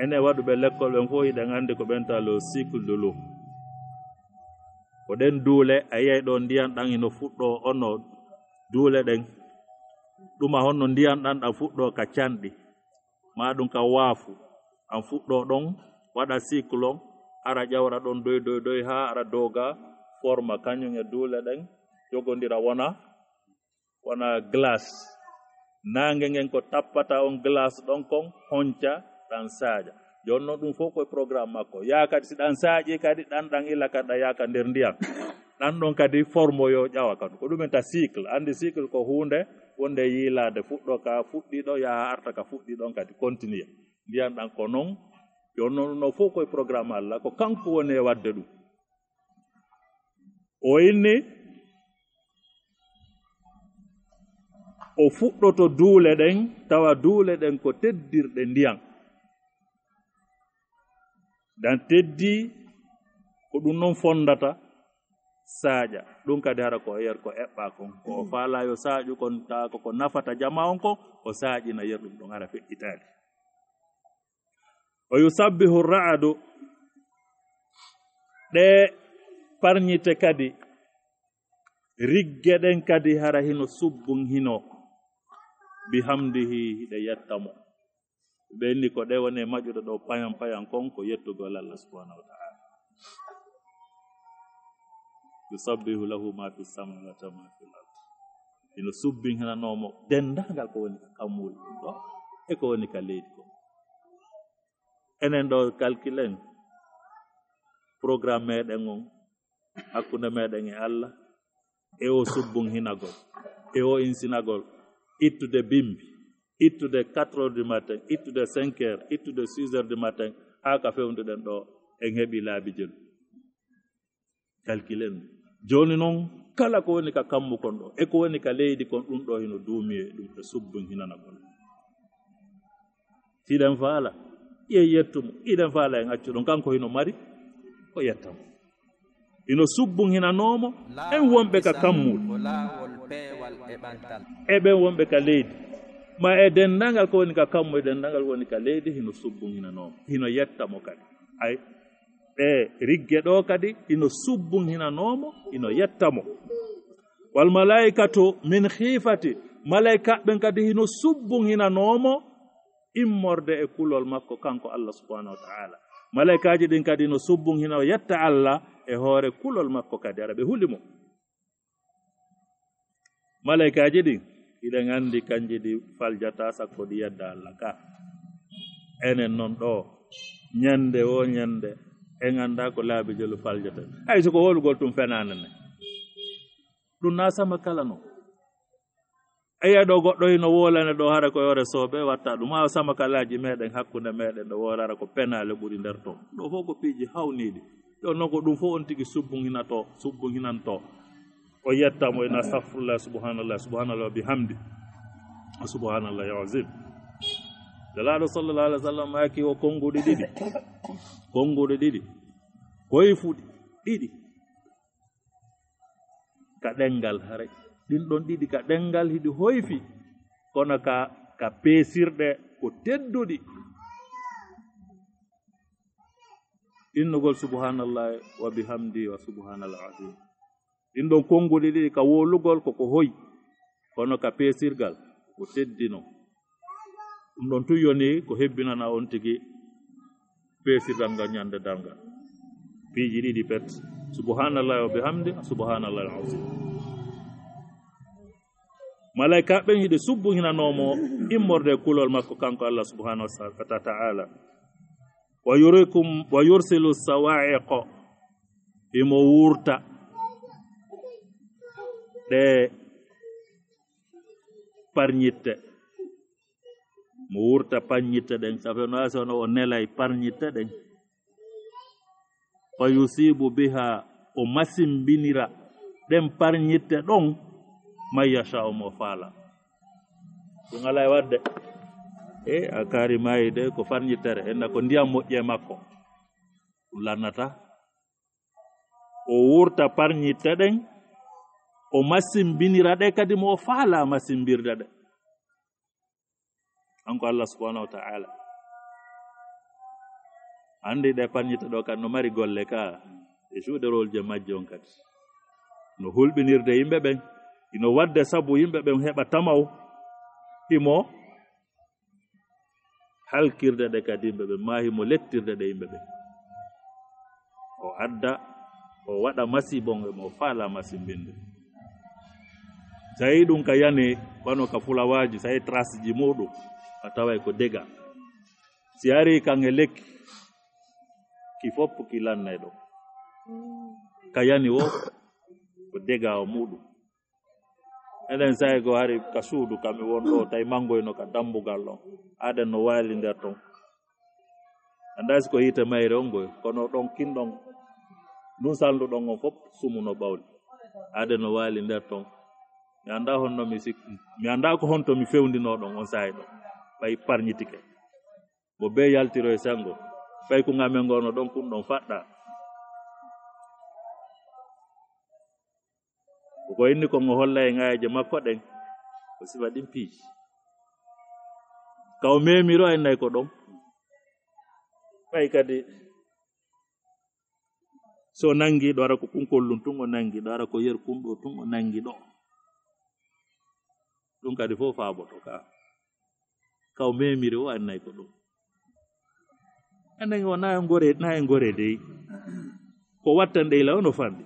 Enen waɗuɓe lekkol ɓen fof hiɗen anndi ko ɓen ta le cycle de l'eau. Ko ɗen duule, a yiyay ɗo ndiyan ɗan hino fuɗɗoo, onno duule ɗen. Ɗuma honno ndiyan ɗan ɗan fuɗɗoo ka canɗi, maa ɗum ka waafu. An fuɗɗoo ɗon, waɗa cycle on, ara ƴawra ɗon doy, doy, doy, haa ara dooga, forma kañum e duule ɗen, jogondira wona, wona glace. Naange ngen ko tappata on glace ɗon kon, honca, ɗan saaƴa. Jooni non ɗum fof koye programme makko. Yaa kadi si ɗan saaƴi kadi, ɗan, ɗan ila kadi ɗan yaaka nder ndiyan. Ɗan ɗon kadi forme yo ƴawa kadi. Ko ɗum en ta cycle. Anndi cycle ko huunde wonde yiilaade, fuɗɗo ka fuɗɗiiɗo, yaha arta ka fuɗɗiiɗon kadi, continue. Ndiyan ɗan ko non. Jooni non ɗum ɗon fof koye programme Allah, ko kanko woni e waɗde ɗum. O inni, o fuɗɗoto duule ɗen, tawa duule ɗen ko teddirɗe ndiyan. Ɗan teddii, ko ɗum non fondata saaƴa. Ɗum kadi hara ko yer ko eɓɓaa kon. Ko o faalaa yo saaƴu kon, tawa ko ko nafata jamaa on kon, o saaƴina yer ɗum ɗon hara feƴƴitaali. O yusabbihu ra'adu, ɗe parñite kadi, rigge ɗen kadi hara hino subbun hino, bihamdihi, hiɗe yetta mo. Ɓe inni ko ɗe woni e maƴude ɗo payan payan kon, ko yettugol Allah subhanahu wa ta'ala. Yusabbihu lahu ma fi samawati wa ma fil ard. Hino subbin hinanoo mo denndaangal ko woni ka kammuuli ɗin ɗo e ko woni ka leydi ko. Enen ɗo, calculen programme meɗen on hakkunde meɗen e Allah, e o subbun hinagol, e o insinagol, ittude bimbi, ittude quatre heures du matin, ittude cinq heures, ittude six heures du matin, haa ka fewnduɗen ɗo, en heɓi laabi jelu. Calculen. Jooni non, kala ko woni ka kammu kon ɗo, e ko woni ka leydi kon, ɗum ɗo hino duumi e ɗum, e subbun hinanagol. Hiɗen faala, yen yettu mo. Hiɗen faala, en accu ɗon. Kanko hino mari ko yetta mo. Hino subbunhinanoo mo en wonɓe ka kammuuli, e ɓen wonɓe ka leydi, ma e denndaangal ko woni ka kammu, e denndaangal ko woni ka leydi, hino subbunhinanoo mo, hino yetta mo kadi. Ay, ɗe rigge ɗoo kadi hino subbunhinanoo mo, hino yetta mo. Wal malaa'ikatu min khiifati, malaa'ikaaɓe ɓen kadi hino subbunhinanoo mo immorde e kulol makko kanko Allah subhanahu wa ta'ala. Malaa'ikaaji ɗin kadi no subbunhina, yetta Allah e hoore kulol makko kadi, hara ɓe huli mo. Malaa'ikaaji ɗin, hiɗen anndi kanji ɗi faljataa sakko ɗi yedda Allah ka. Enen non ɗoo, ñande woo ñande, en anndaa ko laabi jelu faljata. Hay so ko hoolugol tun fenaande ne. Ɗun na sama kala non. Eya ɗoo goɗɗo hino wolane ɗoo hara ko yoore sooɓe watta ɗun. Maa o sama kalaaji meɗen hakkunde meɗen ɗoo woore hara ko penaale ɓuri nder ton. Ɗoo fow ko piiji hawniiɗi. Ɗoo non ko ɗun fow on tigi subbunhinatoo, subbunhinantoo. O yetta mo ina astaghfirullah, subhanallah, subhanallah wa bihamdi. Subhanallah azim. Nelaaɗo sallallahu alaihi wasallam maaki o konnguɗi ɗiɗi. Konnguɗi ɗiɗi. Hoyfuɗi ɗiɗi. Ka ɗenngal haray. Ɗin ɗon ɗiɗi ka ɗenngal hiɗi hoyfi. Kono ka, ka peesirɗe ko tedduɗi. Innugol subhanallahi wa bihamdi wa subhanal azim. Ɗin ɗon konnguɗi ɗiɗi ka wolugol ko ko hoy. Kono ka peesirgal ko teddino. Ɗum ɗon tun yoni ko hebbinana on tigi peesirgal ngal ñande darngal. Piiji ɗiɗi pet. Subhanallahi wa bihamdi, subhanallahi al-azim. Malaa'ikaaɓe ɓen hiɓe subbuhinanoo mo immorde e kulol makko kanko Allah subhanahu wa ta'ala. Wa yurikum, wa yursilu sawaa'iqa. Himo wurta ɗe parñitte. Mo wurta parñitte ɗen, safe no asi ono o nelay parñitte ɗen. Fa yusibu biha, o masimbinira ɗen parñitte ɗon, man yasha'u, mo faala. Ɗum alaa e waɗde. E a kaari maayi de ko farñittere, enna ko ndiyam moƴƴi e makko. Ɗum lannata. O wurta parñitte ɗen, o masimbinira ɗe kadi mo o faala masimbirde ɗe. Kanko Allah subhanahu wa ta'ala. Anndi ɗe parñitte ɗo kan no mari golle ka, e suuɗerol je majje on kadi. No hulɓinirde yimɓe ɓen, ino waɗde sabu yimɓe ɓen heɓa tamaw, himo halkirde ɗe kadi yimɓe ɓen, maa himo lettirde ɗe yimɓe ɓen. O adda, o waɗa masiibo ngo, mo faala masimbinde. Tawi ɗum ka yani, wano ka fulawaaji, tawi trace ji muɗum, a taway ko dega. Si ari kan e lekki, ki fof ki lannay ɗo. Ka yani wo, ko dega o muɗum. Enen sa'i go hari ka suudu kam mi won ɗo, tawi mangoyno ka dambugal ɗon. Aden no waali nder ton. Anndaa si ko yiite mayre on ngoy, kono ɗon kin ɗon, ndun salndu ɗon on fof sumuno ɓawli. Aden no waali nder ton. Mi anndaa honno mi sik-, mi anndaa ko honto mi fewndino ɗon on sa'i ɗon. Ɓay parñitike. Mo be yaltiro e sango. Ɓay ko ngamen ngono ɗon kun ɗon faɗɗa. Ko inni ko ngo holla e ŋaayeeje makko ɗen, ko sifa ɗin piiji. Ka o memiro ay nay ko ɗon. Ɓay kadi, so nangi ɗo ara ko kun kollun tun o nangi, ɗo ara ko yer kun ɗo tun o nangi ɗo. Ɗum kadi fof faaboto ka. Ka o memiri o annay ko ɗum. Annen o na en gore, na en gore dey. Ko wattan dey la ono famɗi.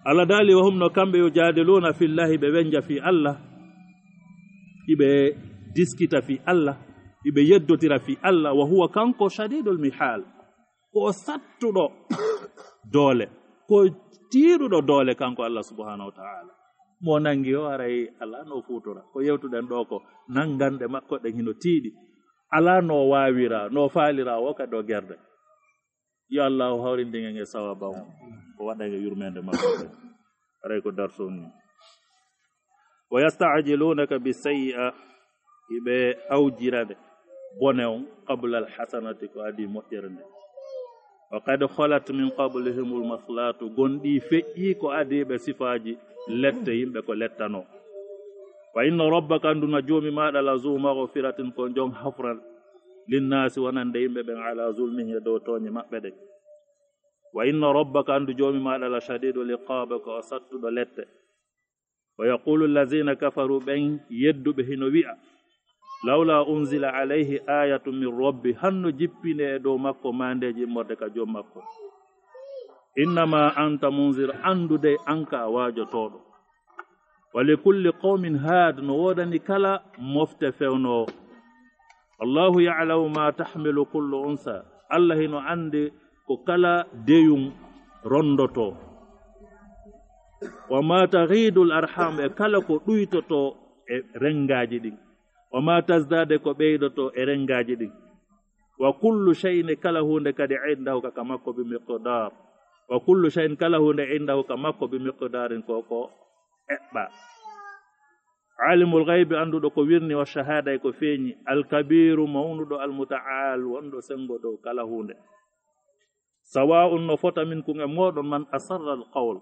Allah daali, "Wa hum no kamɓe yujadiluna fillahi," ɓe wenja fi Allah. Iɓe diskita fi Allah. Iɓe yeddotira fi Allah. "Wa huwa," kanko, "shadidul mihal." Ko o sattuɗo doole. Ko tiiɗuɗo doole kanko Allah subhanahu wa ta'ala. Mo nangi o aray Allah no futura. Ko yewtuɗen ɗo ko nanganɗe makko ɗen hino tiiɗi. Alaa no waawira, no faalira o kadi o gerde. Yo Allahu hawrindin en e sawaba on. O waɗa en e yurmeende makko. Aray ko darsu on ni. "Wa yasta'jilunaka bis sayyi'a," iɓe awjira ɓe. bone on, qabla al hasanati, ko adii moƴƴere nde. Wa qad khalat min qablihimul maslatu, gonɗii feƴƴii ko adii ɓe sifaaji lette yimɓe ko lettanoo. Wa inna rabbaka, anndu no Joomi maaɗa, la zu maghfiratin, ko jon hafran, linnaasi, wonande yimɓe ɓen, ala zulmihi, e dow tooñe maɓɓe ɗen. Wa inna rabbaka, anndu Joomi maaɗa, la shadidul iqabi, ko o sattuɗo lette. Wa yaqulu allazina kafaru, ɓen yedduɓe hino wi'a, lawla unzila alayhi ayatun min rabbi, hanno jippine e dow makko maandeeji immorde ka Joom makko. Innama anta munzir, anndu dey an ka a waajotooɗo. Wa li kulli qawmin haad, no woodani kala mofte fewnoowo. Allahu ya'lamu ma tahmilu kullu unsa, Allah hino anndi ko kala deyun rondotoo. Wa ma taghidul arham, e kala ko ɗuytotoo e renngaaji ɗin. Wa ma tazdade, ko ɓeydotoo e renngaaji ɗin. Wa kullu shay'in, e kala huunde kadi, indahu, ka ka makko, bi miqdar. Wa kullu shay'in, kala huunde, indahu, ka makko, bi miqdarin, ko ko eɓɓa. Alimul ghaybi, annduɗo ko wirni, wa shahada, e ko feeñi, al kabiru, mawnuɗo, al muta'al, wonɗo senngo dow kala huunde. Sawa'un, no fota, minkum, e mooɗon, man asarra al qawl,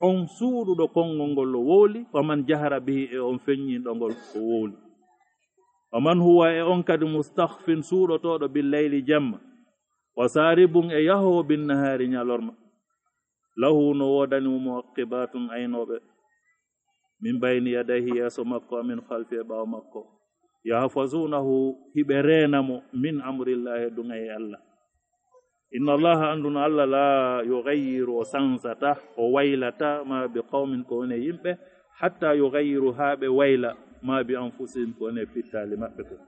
on suuɗuɗo konngol ngol o wowli, wa man jahara bihi, e on feññinɗo ngol o wowli. Wa man huwa, e on kadi, mustakhfin, suuɗotooɗo, bil layli, jemma, wa saribun, e yahoowo, bin nahari, ñalorma. Lahu, no woodani mo, mu'aqqibatun, aynooɓe, min bayni yadayhi, yeeso makko, wa min khalfi, e ɓaawo makko, yahfazunahu, hiɓe reena mo, min amrillahi, duŋa e Allah. Inna Allaha, anndu no Allah, la yughayyiru, o sansata, o waylata, ma bi qawmin, ko woni e yimɓe, hatta yughayyiru, haa ɓe wayla, ma bi anfusihim, ko woni e pittaali maɓɓe kon.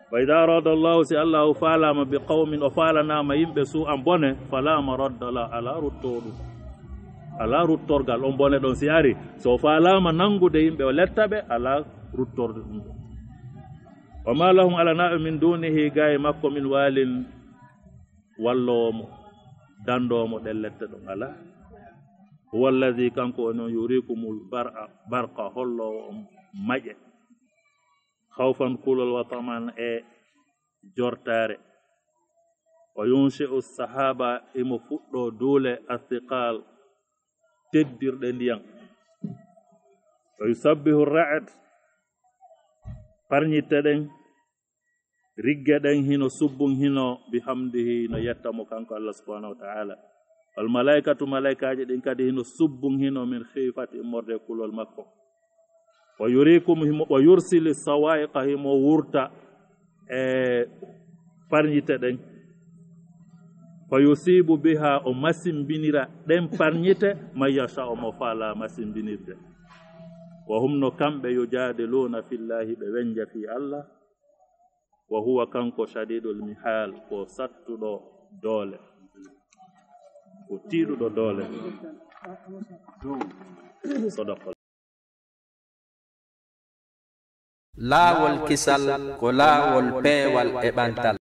Wa idha arada Allahu, si Allahu faalaama, bi qawmin, o faalanaama yimɓe, su'an, bone, fala maradda la, alaa ruttooɗo ɗum. Alaa ruttorgal on bone ɗon, si ari, so o faalaama nanngude yimɓe, o letta ɓe, alaa ruttorɗo ɗum ɗon. Wa ma lahum, alanaa ɓe, min dunihi, gaay makko, min walin, walloowo mo, dandoowo mo ɗen lette ɗon, alaa. Huwa alladhi, kanko woni on, yurikumul bar'a, barqa, holloowo on maƴe, khawfan, kulol, wa tama'an, e jortaare. Wa yunshi'u sahaba, himo fuɗɗoo duule, athiqal, teddirɗe ndiyan. Wa yusabbihu ra'd, parñitte ɗen, rigge ɗen hino subbun, hino bihamdihi, no yetta mo kanko Allah subhanahu wa ta'ala. Wal malaikatu, malaikaaji ɗin kadi hino subbun, hino min khifati, immorde e kulol makko. Wa yurikum, himo, wa yursili sawa'iqa, himo wurta e parñite ɗen. Fa yusibu biha, o masimbinira ɗen parñite, man yasha, o mo faala masimbinirde. Wa hum, no kamɓe, yujadiluna fillahi, ɓe wenja fi Allah. Wa huwa, kanko, shadidul mihal, ko sattuɗo doole, ko tiiɗuɗo doole. Sadaqa. Laawol kisal ko laawol peewal e ɓantal.